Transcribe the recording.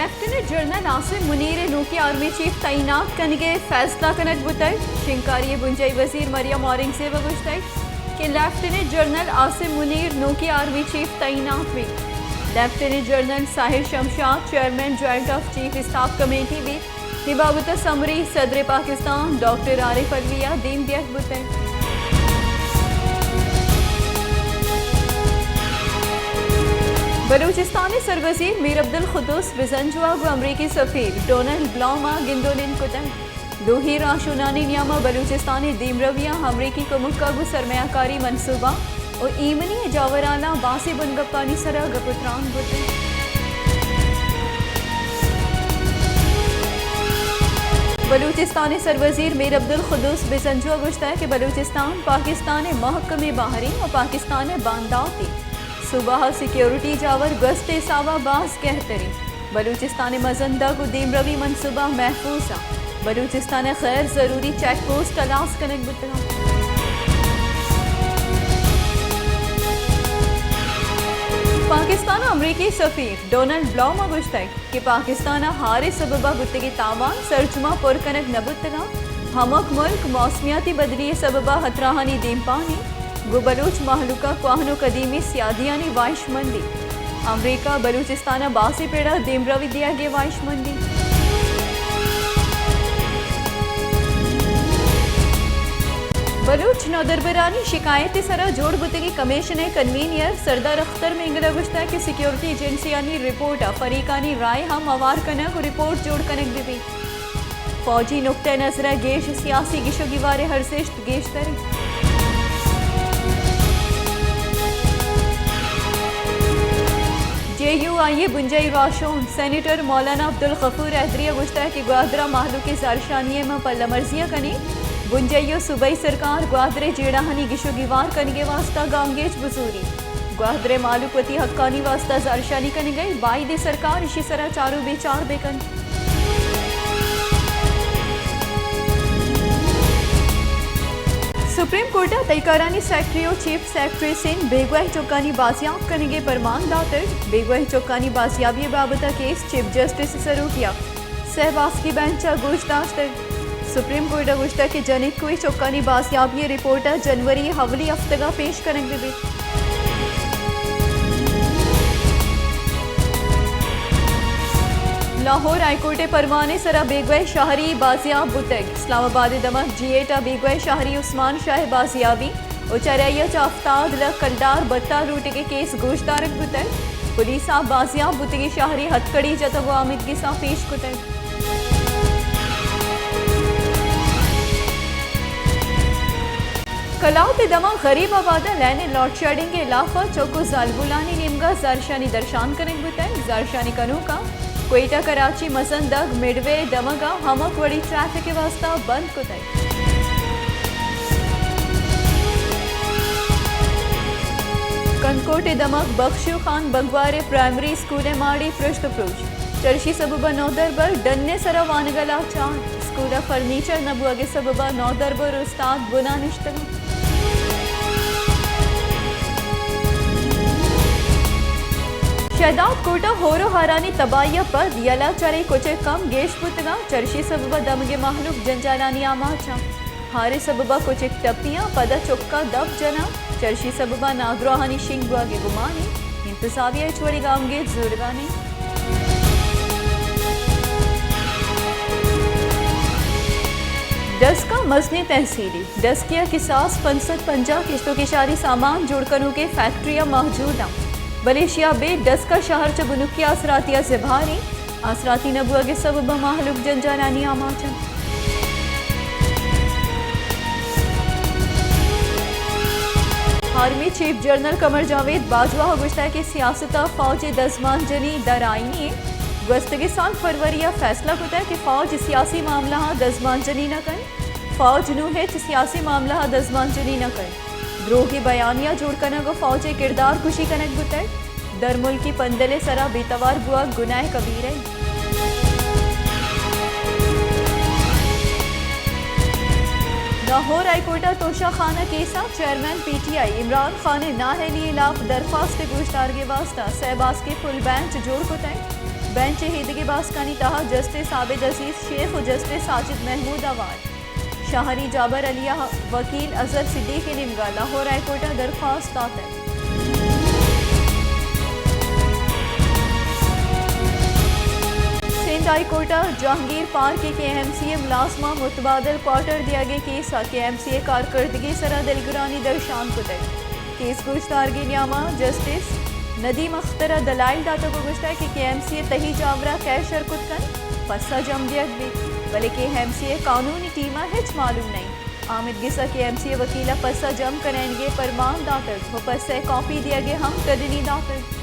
Lieutenant general Asim منیر ء نوکیں army chief تعینات کنگ ء فیصلہ کنگ بوتگ۔ شنگکاری ء بنجاہی وزیر مریم اورنگزیب ء گوشتگ کہ لیفٹیننٹ جنرل عاصم منیر نوکیں آرمی چیف تعینات بیت۔ Lieutenant general Sahir Shamshad chairman joint of chief staff committee بیت۔ اے بابت ء سمری صدر پاکستان ڈاکٹر عارف علوی ء دیم دیگ بوتگ۔ بلوچستان ء سروزیر میر عبدالقدوس بزنجو ء گوں امریکی سفیر ڈونلڈ بلاؤم ء گند ء نند کتگ۔ دوہیں راہشونانی نیام ء بلوچستان ء دیمروی ء امریکی کمک ء گوں سرمایہ کاری منصوبہ ء ایمنی ء جاوراناں باسیں بنگپانی سرا گپ ء تران بوتگ۔ بلوچستان ء سروزیر میر عبدالقدوس بزنجو ء گوشتگ کہ بلوچستان پاکستان ء مہکمیں بہرے ء پاکستان ء بانداتے۔ صوبہ ء سیکیورٹی جاور گوست ء حساب ء باز گہتریں۔ بلوچستان ء مزن دگ ء دیمروی منصوبہ محفوظ انت۔ بلوچستان ء غیر ضروری چیک پوسٹ ہلاس کنگ بوتگ انت۔ پاکستان ء امریکی سفیر ڈونلڈ بلاؤم ء گوشتگ کہ پاکستان ء ہارے سبب ء بوتگیں تاوان سرجم ء پر کنگ نہ بوتگ انت۔ ہمک ملک موسمیاتی بدلی ء سبب ء ہتراہانی دیمپان انت۔ گوں بلوچ مہلوک ء کوہن ء قدیمی سیادیانی واہشمندی۔ امریکہ بلوچستان ء باسیں پڑ ء دیمروی دیگ ء واہشمندی۔ بلوچ نودربرانی شکایت ء سرا جوڑ بوتگیں کمیشن ء کنوینئر سردار اختر مینگل ء گوشتگ کہ سیکیورٹی ایجنسیانی رپورٹ ء فریقانی رائے ہم ہوار کنگ ء رپورٹ جوڑ کنگ بہ بیت۔ فوجی نقطہ نظر ء گیش سیاسی گیش و گیوار ء ارزشت گیشتر انت۔ جے یو آئی ء بنجاہی راہشون سینیٹر مولانا عبدالغفور حیدری ء گوشتگ کہ گوادر ء مہلوک ء زہرشانی ء ماں پلہ مرزی ء کنیں، بنجاہی و صوبائی سرکار گوادر ء جیڑہانی گیش و گیوار کنگ ء واستہ گامگیج بزوری۔ گوادر ء مہلوک وتی حقانی واستہ زہرشانی کنگ ء، بائد ء سرکار ایشی سرا چار و بے چار بہ کنت۔ سپریم کورٹ ء تہکارانی سیکرٹری و چیف سیکرٹری سندھ بیگواہ چکانی بازیاب کنگ ء پرمان داتگ۔ بیگواہ چکانی بازیابی ء بابت ء کیس چیف جسٹس ء سروکی ء سہ باسکی بینچ ء گوش داشتگ۔ سپریم کورٹ ء گوشتگ کہ جنک کوئی چکانی بازیابی ء رپورٹ ء جنوری ء اولی ہفتگ ء پیش کنگ بہ بیت۔ لاہور ہائی کورٹ ء پرمان ء سرا بیگواہ شہری بازیاب بوتگ۔ اسلام آباد ء دمگ جی ایٹ ء بیگواہ شہری عثمان شاہ بازیابی و چرئی ء چہ ہفتاد لکھ کلدار بھتہ لوٹگ ء کیس گوشدارگ بوتگ۔ پولیس ء بازیاب بوتگیں شہری ہتکڑی جتگ و آمیدگس ء پیش کتگ۔ کلات ء دمگ غریب آباد ء لین ء لوڈشیڈنگ ء ہلاف ء چک و زالبولانی نیمگ ء زہرشانی درشان کنگ بوتگ۔ زہرشانی کنوکاں کوئٹہ کراچی مزن دگ مڈ وے دمگ ء ہمک وڑی ٹریفک ء واستہ بند کتگ۔ کنکوٹ ء دمگ بخشو خان بگوار ء پرائمری اسکول ء ماڑی پرشت و پروش۔ چرشی سبب ء نودربر ڈن ء سرا وانگ ء لاچار۔ اسکول ء فرنیچر نہ بوگ ء سبب ء نودربر استاد بنا نشتگ انت۔ شہداد کوٹ ء ہور و ہارانی تباہی ء پد یلہ چرے کچک کم گیش بوتگ انت۔ چرشی سبب ء دمگے مہلوک جنجالانی آماچ انت۔ ہارے سبب ء کچک ٹپی انت، پدا چک ء دپ جناں۔ چرشی سبب ء نادراہانی شنگ بوگ ء گمان انت۔ انتظامیہ ہچ وڑیں گامگیج زورگ ء نہ انت۔ ڈسک ء مزنیں تحصیلی ڈسکی ء کساس پنچ سد پنجاہ کشت و کشاری سامان جوڑ کنوکیں فیکٹری ء موجود انت، بلے ایشی ء ابید ڈسک ء شہر چہ بنکی آسراتی ء زبہر انت۔ آسراتی نہ بوگ ء سبب ء مہلوک جنجالانی آماچ انت۔ آرمی چیف جنرل قمر جاوید باجوہ ء گوشتگ کہ سیاست ء فوج ء دزمانجنی در آئینی انت۔ گوستگیں سال فروری ء فیصلہ کتگ کہ فوج سیاسی معاملہ ء دزمانجنی نہ کنت۔ فوج نوں ہچ سیاسی معاملہ ء دزمانجنی نہ کنت۔ دروگی بیانیہ جوڑ کنگ و فوج ء کردار کشی کنگ بوتگ۔ درملکی پندل ء سرا بے توار بوگ گناہ کبیرہ انت۔ لاہور ہائی کورٹ ء توشہ خانہ کیس ء chairman P T I Imran Khan ء نااہلی ء ہلاپ درخواست ء گوشدارگ ء واستہ سہ باسکیں فل بینچ جوڑ کتگ۔ بینچ ء ایدگہ باسکانی تہا جسٹس عابد عزیز شیخ و جسٹس ساجد محمود آوار۔ شاہری جابر علی ء وکیل اظہر صدیق ء نیمگا لاہور ہائی کورٹ ء درخواست داتگ۔ سندھ ہائی کورٹ ء جہانگیر پارک ء کے ایم سی ء ملازماں متبادل کوارٹر دیگ ء کیس ء کے ایم سی ء کارکردگی سرا دلگرانی درشان کتگ۔ کیس گوشدارگی نیاما جسٹس ندیم اختر ء دلائل داتگ و گوشتگ کہ کے ایم سی ء تہی جاورا کئے شر کت کنت، پسہ جم دیگ بیت، بلے کے ایم سی ء قانونی ٹیم ء ہچ معلوم نہ انت۔ آمید گس ء کے ایم سی ء وکیل ء پسہ جم کنائینگے پرمان داتگ و پسہ ء کاپی دیگ ء ہم کدنی داتگ۔